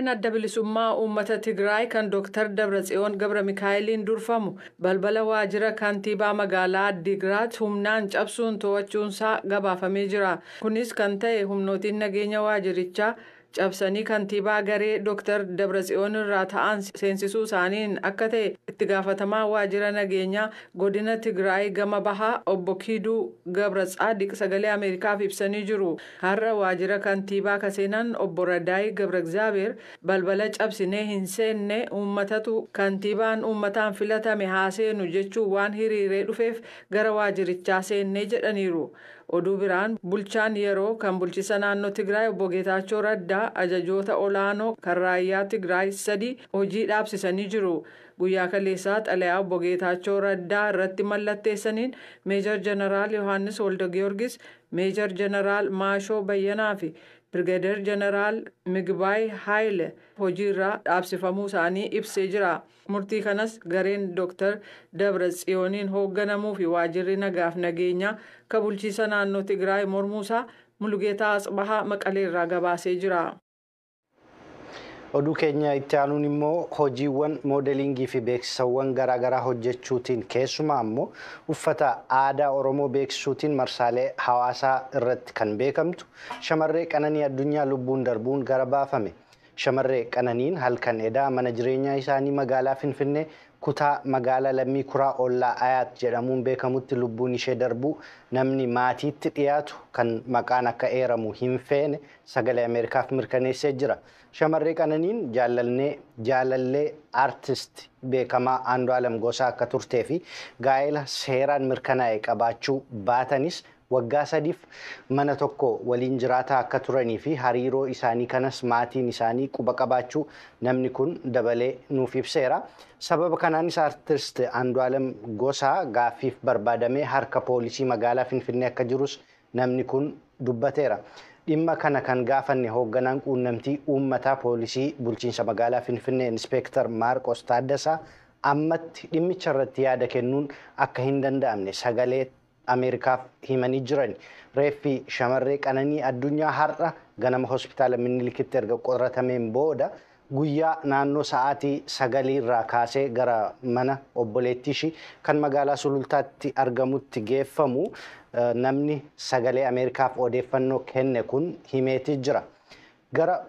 Adda Bilisummaa Uummata Tigraay kan Dr. Dabratsiyoon Gabra Mikaa'eliin durfamu balbala waajjira kantiibaa magaalaa Addigraat humnaan cabsuun to'achuunsaa gabaafamee jira. Kunis kan ta'e humnootiin nageenya waajjirichaa cabsanii kantiibaa garee Dr. Dabratsiyoon irraa ta'an seensisuu isaaniin akka ta'e itti gaafatamaa waajjira nageenyaa godina Tigraay gama bahaa obbo Kiiduu Gabratsaadiq sagalee Ameerikaaf ibsanii jiru. Har'a waajjira kantiibaa kaseenan obbo Radaay Gabra balbala cabsinee hin seenne, uummatatu kantiibaan uummataan filatame haa seenu jechuun waan hiriiree dhufeef gara waajjirichaa seennee jedhaniiru. Oduu biraan, bulchaan yeroo kan bulchiisa naannoo Tigraay obbo Geetaachoo Raddaa ajajoota olaanoo kan raayyaa Tigraay 3 hojii dhaabsisanii jiru. Guyyaa kaleessaa xalayaa obbo Geetaachoo Raddaa irratti mallatteessaniin Meejar Jeneraal Yohaannis Walda Giyoorgis, Meejar Jeneraal Maashoo Bayyanaa fi Birgadeer Jeneraal Migbaay Haayile hojiirraa dhaabsifamuu isaanii ibsee jira. Murtii kanas gareen Dr. Dabra Tsiyooniin hoogganamuu fi waajjirri nagaaf nageenyaa kan bulchiisa naannoo Tigraay mormuusaa Mulugeetaa Asbahaa Maqaleerraa gabaasee jira. Oduu keenya itti aanuun immoo hojiiwwan moodelingii fi beeksisawwan garaagaraa hojjechuutiin, keessumaa immoo uffata aadaa Oromoo beeksisuutiin marsaalee hawaasaa irratti kan beekamtu shamarree Qananii Addunyaa lubbuun darbuun gara baafame. Shamarree Qananiin halkan edaa mana jireenyaa isaanii magaalaa Finfinnee, kutaa magaalaa Lammii Kuraa, Ollaa Ayaat jedhamuun beekamutti lubbuun ishee darbuu namni maatiitti dhiyaatu kan maqaan akka eeramu hin feene sagalee Ameerikaaf mirkaneessee jira. Shamarree Qananiin jaalallee aartist beekamaa Andu'aalem Gosaa akka turtee fi gaa'ela seeraan mirkanaa'e qabaachuu baatanis waggaa 3f mana tokko waliin jiraataa akka turanii fi hariiroo isaanii kanas maatiin isaanii quba qabaachuu namni kun dabalee nuuf ibseera. Sababa kanaanis aartist Andu'aalem Gosaa gaaffiif barbaadamee harka poolisii magaalaa Finfinnee akka jirus namni kun dubbateera. Dhimma kana kan gaafanne hoogganaan quunnamtii uummataa poolisii bulchiinsa magaalaa Finfinnee Inspeektar Maarqos Taaddasaa ammatti dhimmicha irratti yaada kennuun akka hin danda'amne sagalee Ameerikaaf himanii jiran. Reeffi shamarree Qananii Addunyaa har'a ganama hospitaala Minilikitti erga qoratameen booda guyyaa naannoo sa'aatii 9 irraa kaasee gara mana obboleettii ishii kan magaalaa Sulultaatti argamutti geeffamu namni sagalee Ameerikaaf odeeffannoo kenne kun himeetii jira. Gara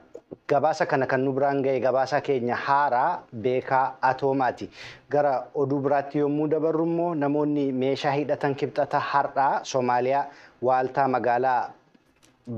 gabaasa kana kan nu biraan ga'e gabaasa keenya haaraa Beekaa Atoomaati. Gara oduu biraatti yommuu dabarru immoo namoonni meeshaa hidhatan kibxata har'aa Soomaaliyaa waaltaa magaalaa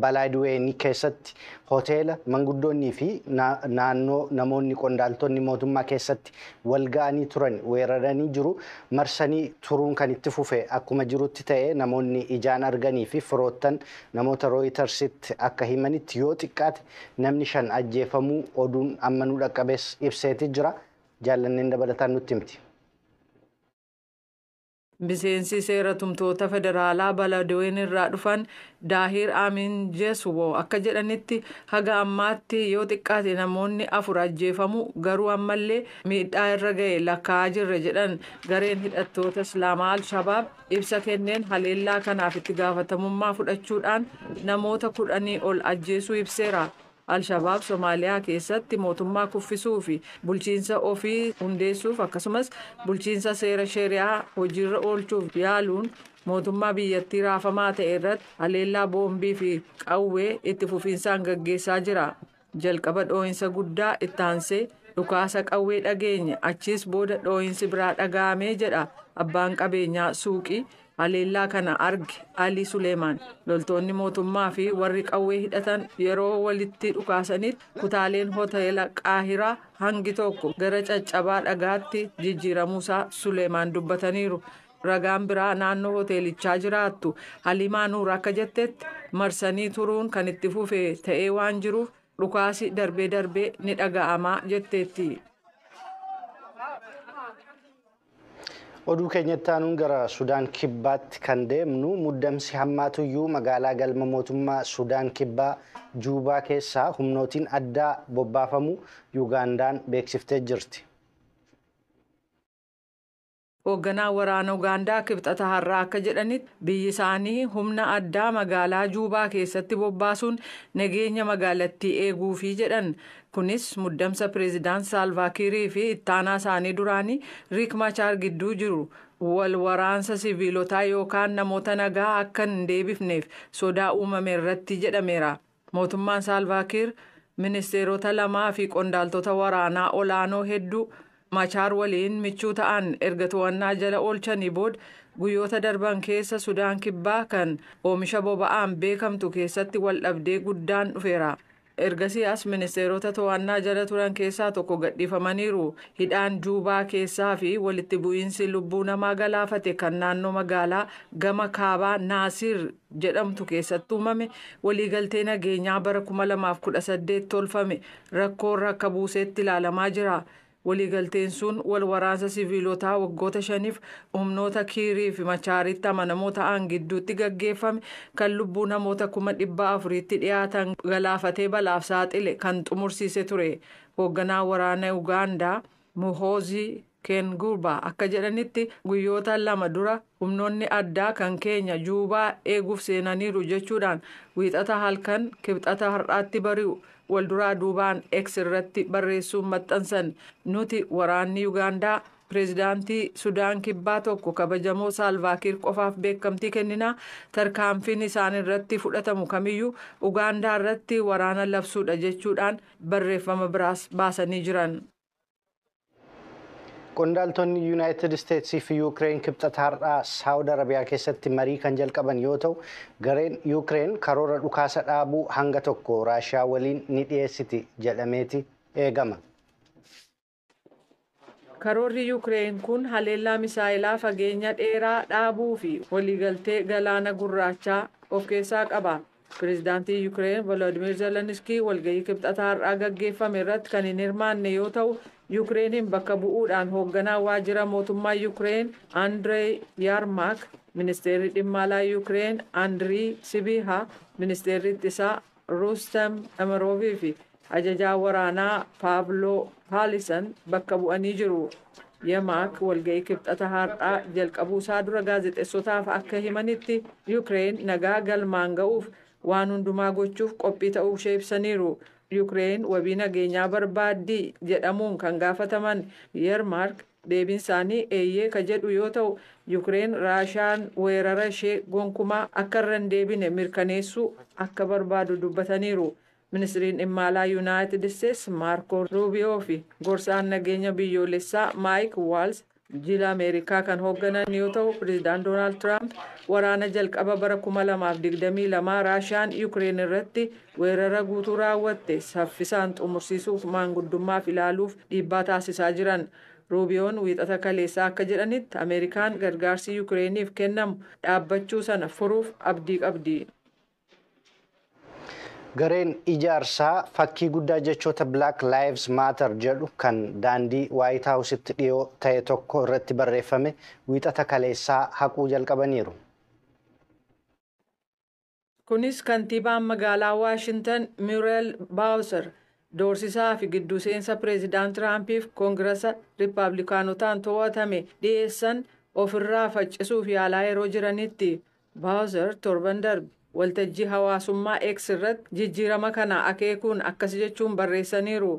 Balaaduweenii keessatti hoteela manguddoonnii fi naannoo namoonni qondaaltonni mootummaa keessatti wal ga'anii turan weeraranii jiru. Marsanii turuun kan itti fufe akkuma jirutti ta'e, namoonni ijaan arganii fi firoottan namoota Rooyitersitti akka himanitti yoo xiqqaate namni 5 ajjeefamuu oduun amma nu dhaqqabees ibseeti jira. Jaallanneen dabalataan nutti himti. Miseensi seera tumtoota federaalaa Baladween irraa dhufan Daahir Amin Jesubo akka jedhanitti, haga ammaatti yoo xiqqaate namoonni 4 ajjeefamu, garuu ammallee miidhaa irra ga'e lakkaa'aa jirra jedhan. Gareen hidhattoota Islaamaa Alshabaab ibsa kenneen haleellaa kanaaf itti gaafatamummaa fudhachuudhaan namoota 10 ol ajjeesuu ibseera. Alshabaab Somaaliyaa keessatti mootummaa kuffisuu fi bulchiinsa ofii hundeessuuf, akkasumas bulchiinsa seera sheriyaa hojiirra oolchuuf yaaluun mootummaa biyyattii raafamaa ta'e irratti haleellaa boombii fi qawwee itti fufiinsaan gaggeessaa jira. Jalqaba dhoo'insa guddaa, itti aansee dhukaasa qawwee dhageenye, achiis booda dhoo'insi biraa dhaga'amee jedha abbaan qabeenyaa suuqii haleellaa kana arge Alii Suleemaan. Loltoonni mootummaa fi warri qawwee hidhatan yeroo walitti dhukaasanitti kutaaleen hoteela Qaahiraa hangi tokko gara caccabaa dhagaatti jijjiiramuusaa Suleemaan dubbataniiru. Ragaan biraa naannoo hoteelichaa jiraattu Halimaa Nuur akka jettetti, marsanii turuun kan itti fufe ta'ee waan jiruuf dhukaasi darbee darbee ni dhaga'amaa jetteetti. Oduu keenyatti aanuun gara Sudaan Kibbaatti kan deemnu, muddamsi hammaatuyyuu magaalaa galma mootummaa Sudaan Kibbaa Juubaa keessaa humnootiin addaa bobbaafamu Yugaandaan beeksiftee jirti. Hoogganaan waraana Ugaandaa Kibxata har'aa akka jedhanitti, biyyi isaanii humna addaa magaalaa Juubaa keessatti bobbaasuun nageenya magaalattii eeguufi jedhan. Kunis muddamsa pireezidaant Saalvaakiirii fi ittaanaa isaanii duraanii Riik Machaar gidduu jiru wal waraansa siviilotaa yookaan namoota nagaa akka hin deebifneef sodaa uumame irratti jedhameera. Mootummaan Saalvaakiir ministeerota lamaa fi qondaaltota waraanaa olaanoo hedduu Machaar waliin michuu ta'an erga to'annaa jala oolchanii booda, guyyoota darban keessa Sudaan Kibbaa kan oomisha boba'aan beekamtu keessatti wal dhabdee guddaan dhufeera. Ergasii as ministeerota to'annaa jala turan keessaa tokko gadhiifamaniiru. Hidhaan Juubaa keessaa fi walitti bu'iinsi lubbuu namaa galaafate kan naannoo magaalaa gama kaabaa Naasir jedhamtu keessatti uumame waliigaltee nageenyaa bara 2018 tolfame rakkoorra akka buuseetti ilaalamaa jira. Waliigalteen sun wal waraansa siviilotaa waggoota 5f humnoota Kiirii fi Machaaritti amanamoo ta'an gidduutti gaggeeffame kan lubbuu namoota 400,000tti dhiyaatan galaafatee balaaf saaxile kan xumursiise ture. Hoogganaa waraana Ugaandaa Muhoozii Keengurbaa akka jedhanitti, guyyoota 2 dura humnoonni addaa kan keenya Juubaa eeguuf seenaniiru jechuudhaan Wiixata halkan Kibxata har'aatti bari'u walduraa duubaan X irratti barreessuun maxxansan. Nuti waraanni Yugaandaa pireezidaantii Sudaan Kibbaa tokko, kabajamoo Saalvaakiir qofaaf beekamtii kenninaa. Tarkaanfiin isaan irratti fudhatamu kamiyyuu Ugaandaa irratti waraana labsuudha jechuudhaan barreeffama biraas baasanii jiran. Qondaaltonni Yuunaayitid Isteetsii fi Yuukireen Kibxata har'aa Saawud Arabiyaa keessatti marii kan jalqaban yoo ta'u, gareen Yuukireen karoora dhukaasa dhaabuu hanga tokko Raashiyaa waliin ni dhiyeessiti jedhameeti eegama. Karoorri Yuukireen kun haleellaa misaayilaa fageenya dheeraa dhaabuu fi waliigaltee Galaana Gurraachaa of keessaa qaba. Pireezidaantii Yuukireen Volodimir Zelenskii walgahii Kibxata har'aa gaggeeffame irratti kan hin hirmaanne yoo ta'u, Yuukireeniin bakka bu'uudhaan hoogganaa waajjira mootummaa Yuukireen Andree Yarmaak, ministeerri dhimma alaa Yuukireen Andirii Sibiha, ministeerri ittisaa Rustem Umeroovii fi ajajaa waraanaa Paavloo Paalisan bakka bu'anii jiru. Yemaak walgahii Kibxata har'aa jalqabuu isaa dura gaazexeessotaaf akka himanitti, Yuukireen nagaa galmaan ga'uuf waan hundumaa gochuuf qophii ta'uu ishee ibsaniiru. Yuukireen wabii nageenyaa barbaaddii jedhamuun kan gaafataman Yermaark, deebiin isaanii eeyyee ka jedhu yoo ta'u, Yuukireen Raashaan weerara ishee gonkumaa akka irra hin deebine mirkaneessuu akka barbaadu dubbataniiru. Ministiriin dhimma alaa Yuunaayitid Isteets Maarko Ruubiyoo fi gorsaan nageenya biyyoolessaa Maayik Waals jila Ameerikaa kan hoogganan yoo ta'u, pireezidaant Doonaald Tiraamp waraana jalqaba bara 2022 Raashaan Yuukireen irratti weerara guutuu raawwatte saffisaan xumursiisuuf maanguddummaaf ilaaluuf dhiibbaa taasisaa jiran. Ruubiyoon Wiixata kaleessaa akka jedhanitti, Ameerikaan gargaarsi Yuukireeniif kennamu dhaabbachuu sana furuuf abdii qabdi. Gareen ijaarsaa fakkii guddaa jechoota "Black Lives Matter" jedhu kan daandii Waayit Haawusitti dhiyoo ta'e tokko irratti barreeffame Wiixata kaleessaa haquu jalqabaniiru. Kunis kantiibaan magaalaa Waashintan Muriel Baawuser doorsisaa fi gidduu seensa pireezidaant Tiraampiif Koongirasa Riippaabilikaanotaan to'atame dhiyeessan ofirraa faccisuuf yaalaa yeroo jiranitti. Baawuser torban darbe waltajjii hawaasummaa X irratti jijjiirama kana akeekuun akkas jechuun barreessaniiru.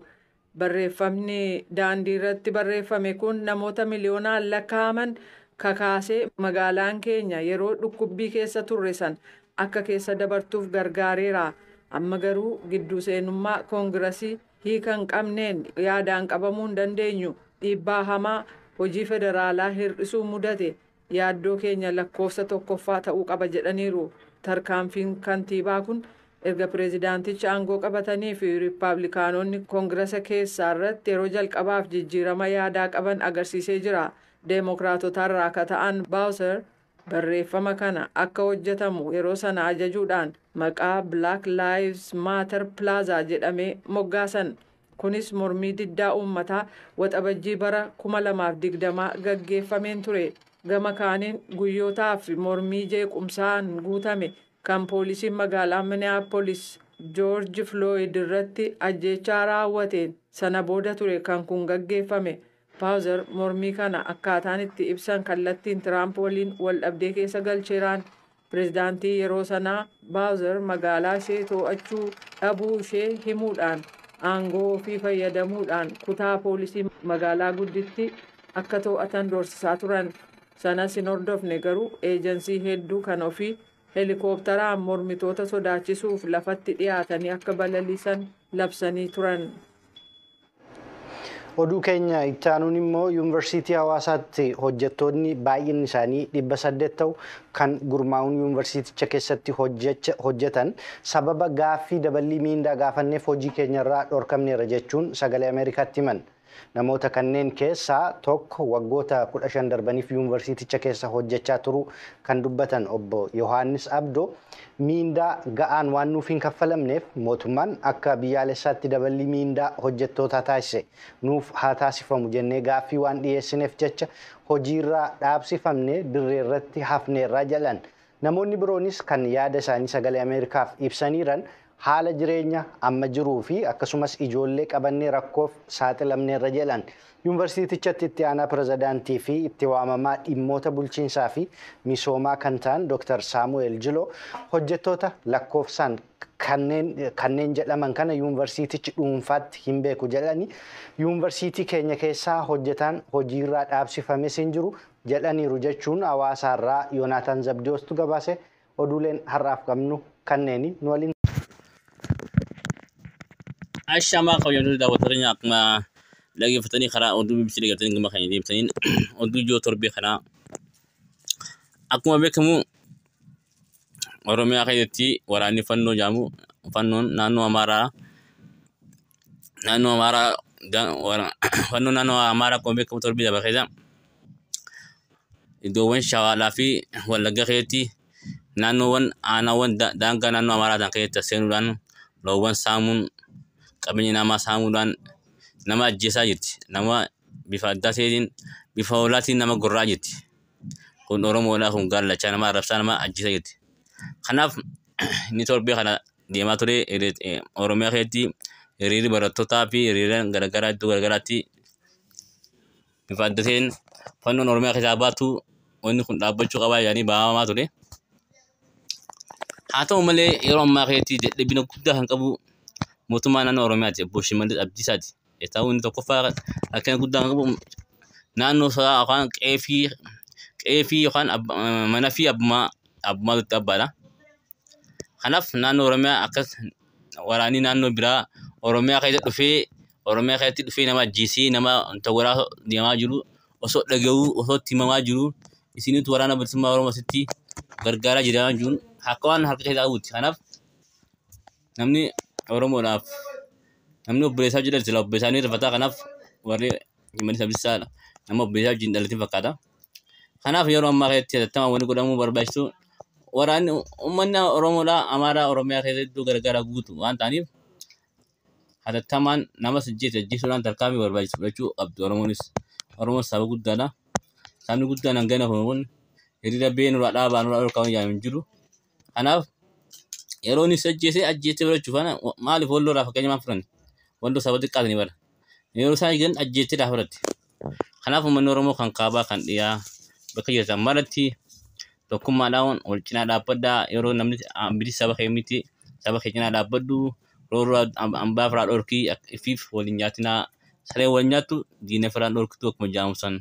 Barreeffamni daandii irratti barreeffame kun namoota miliyoonaan lakkaa'aman kakaasee magaalaan keenya yeroo dhukkubbii keessa turre san akka keessa dabartuuf gargaareera. Amma garuu gidduu seenummaa Koongirasii hiika hin qabneen yaadaan qabamuu hin dandeenyu. Dhiibbaa hamaa hojii federaalaa hir'isuu mudate yaaddoo keenya lakkoofsa tokkoffaa ta'uu qaba jedhaniiru. Tarkaanfiin kantiibaa kun erga pireezidaanticha aangoo qabatanii fi Riippaabilikaanonni Koongirasa keessaa irratti yeroo jalqabaaf jijjiirama yaadaa qaban agarsiisee jira. Deemokiraatotarraa akka ta'an Baawuser barreeffama kana akka hojjetamu yeroo sana ajajuudhaan maqaa Black Lives Matter Plaza jedhamee moggaasan. Kunis mormii diddaa uummataa Waxabajjii bara 2020 gaggeeffameen ture. Gama kaaniin, guyyootaaf mormii jeequmsaan guutame kan poolisiin magaalaa Minneapolis Joorji Flooyid irratti ajjeechaa raawwateen sana booda ture kan kun gaggeeffame. Baawuzer mormii kana akkaataan itti ibsan kallattiin Tiraamp waliin wal dhabdee keessa galcheeraan. Pireezidaantii yeroo sanaa Baawuzer magaalaa ishee to'achuu dhabuu ishee himuudhaan aangoo ofii fayyadamuudhaan kutaa poolisii magaalaa gudditti akka to'atan doorsisaa turan. Sanas hin hordofne garuu eejansii hedduu kan ofii heelikooptaraan mormitoota sodaachisuuf lafatti dhiyaatanii akka balaliisan labsanii turan. Oduu keenya itti aanuun immoo yuunivarsiitii Hawaasaatti hojjettoonni baay'inni isaanii 800 ta'u kan gurmaa'uun yuunivarsiiticha keessatti hojjetan sababa gaaffii daballii miindaa gaafanneef hojii keenyarraa dhorkamneerra jechuun sagalee Ameerikaatti himan. Namoota kanneen keessaa tokko waggoota 15 darbaniif yuunivarsiiticha keessa hojjechaa turuu kan dubbatan obbo Yohaannis Abdoo miindaa ga'aan waan nuuf hin kaffalamneef mootummaan akka biyyaalessaatti daballii miindaa hojjettootaa taasise nuuf haa taasifamu jennee gaaffii waan dhiyeessineef jecha hojiirraa dhaabsifamnee dirreerratti hafneerraa jedhan. Namoonni biroonis kan yaada isaanii sagalee Ameerikaaf ibsaniiran haala jireenya amma jiruu fi akkasumas ijoollee qabannee rakkoof saaxilamneerra jedhan. Yuunivarsiitichatti itti aanaa pirezidaantii fi itti waamamaa dhimmoota bulchiinsaa fi misoomaa kan ta'an Dr. Saamu'eel Jiloo hojjettoota lakkoofsaan kanneen jedhaman kana yuunivarsiitichi dhuunfaatti hin beeku jedhani yuunivarsiitii keenya keessaa hojjetaan hojiirraa dhaabsifames hin jiru jedhaniiru jechuun hawaasaarraa Yoonaataan Zabdiyoostu gabaase. Oduuleen har'aaf qabnu kanneeni nu waliin. Ashamaa kabajamtoota daawwattoota akkuma dhaggeeffatanii karaa oduu BBC dhaggeeffatanii gama keenya deebisaniin oduu ijoo torbee kanaa akkuma beekamu Oromiyaa keessatti waraanni fannoo jedhamu fannoon naannoo Amaaraa fannoon naannoo Amaaraa akkuma beekamu torbee darbe keessa iddoowwan Shawaadhaa fi Wallaggaa keessatti naannoowwan aanaawwan daangaa naannoo Amaaraa ta'an keessatti seenuudhaan loowwan saamuun qabeenya namaa saamuudhaan nama ajjeesaa jirti. Nama bifa addaa ta'een bifa hoolaatiin nama gorraa jirti. Kun Oromoodhaa kun gaallachaa nama arrabsaa nama ajjeesaa jirti. Kanaaf inni torbee kana deemaa ture Oromiyaa keessatti hiriirri barattootaa fi hiriirri garaagaraa iddoo garaagaraatti bifa adda ta'een fannoon Oromiyaa keessaa baatu wanni kun dhaabbachuu qabaa jedhanii baamamaa ture. Haa ta'u malee yeroo ammaa keessatti dadhabina guddaa kan qabu mootummaa naannoo Oromiyaati. Obbo Shimallis Abdiisaati. Ta'uu inni tokkoffaa rakkina guddaa kan qabu naannoo isaa yookaan qe'ee yookaan mana fi abbummaa abbummaatu abbaadha. Kanaaf naannoo Oromiyaa akkas waraanni naannoo biraa Oromiyaa keessa dhufee Oromiyaa keessatti dhufee nama ajjeesee nama wanta deemaa jiru osoo dhaga'uu osoo itti himamaa jiru isinitu waraana bilisummaa Oromoo asitti gargaaraa jira jechuun akka waan harka keessaa qabuuti. Kanaaf namni Oromoodhaaf namni obboleessaa jedhan sila obboleessaa ni rifataa. Kanaaf warri Shimallis Abdiisaa nama obboleessaa wajjin dhalatin fakkaata. Kanaaf yeroo ammaa keessatti hatattamaan wanni godhamuu barbaachisu waraanni uummanni Oromoodhaa Amaaraa Oromiyaa keessatti iddoo garaagaraa guutu waan ta'aniif hatattamaan nama ajjeese ajjeesuudhaan tarkaanfii barbaachisu fudhachuu qabdi Oromoonis. Oromoon saba guddaadha. Sabni guddaan hangana kun hiriira bee nurraa dhaabaa nurraa dhorkaa waan hin jiru. Kanaaf yeroo inni ajjeese ajjeese fudhachuuf maaliif walloodhaa fakkeenya maal fudhanne? Walloo saba xiqqaatanii bara. Yeroo isaan eegan ajjeesee daa fudhatte. Kanaaf uummanni Oromoo kan kaabaa kan dhiyaa bakka jirtan maratti tokkummaadhaan wal cinaa dhaabbadhaa yeroo namni biti saba kee miti saba kee cinaa dhaabbadhu rooroo hambaa firaa dhorkii ifiif waliin nyaatinaa saree wal nyaattu diina firaan dhorkitu akkuma jedhamu san.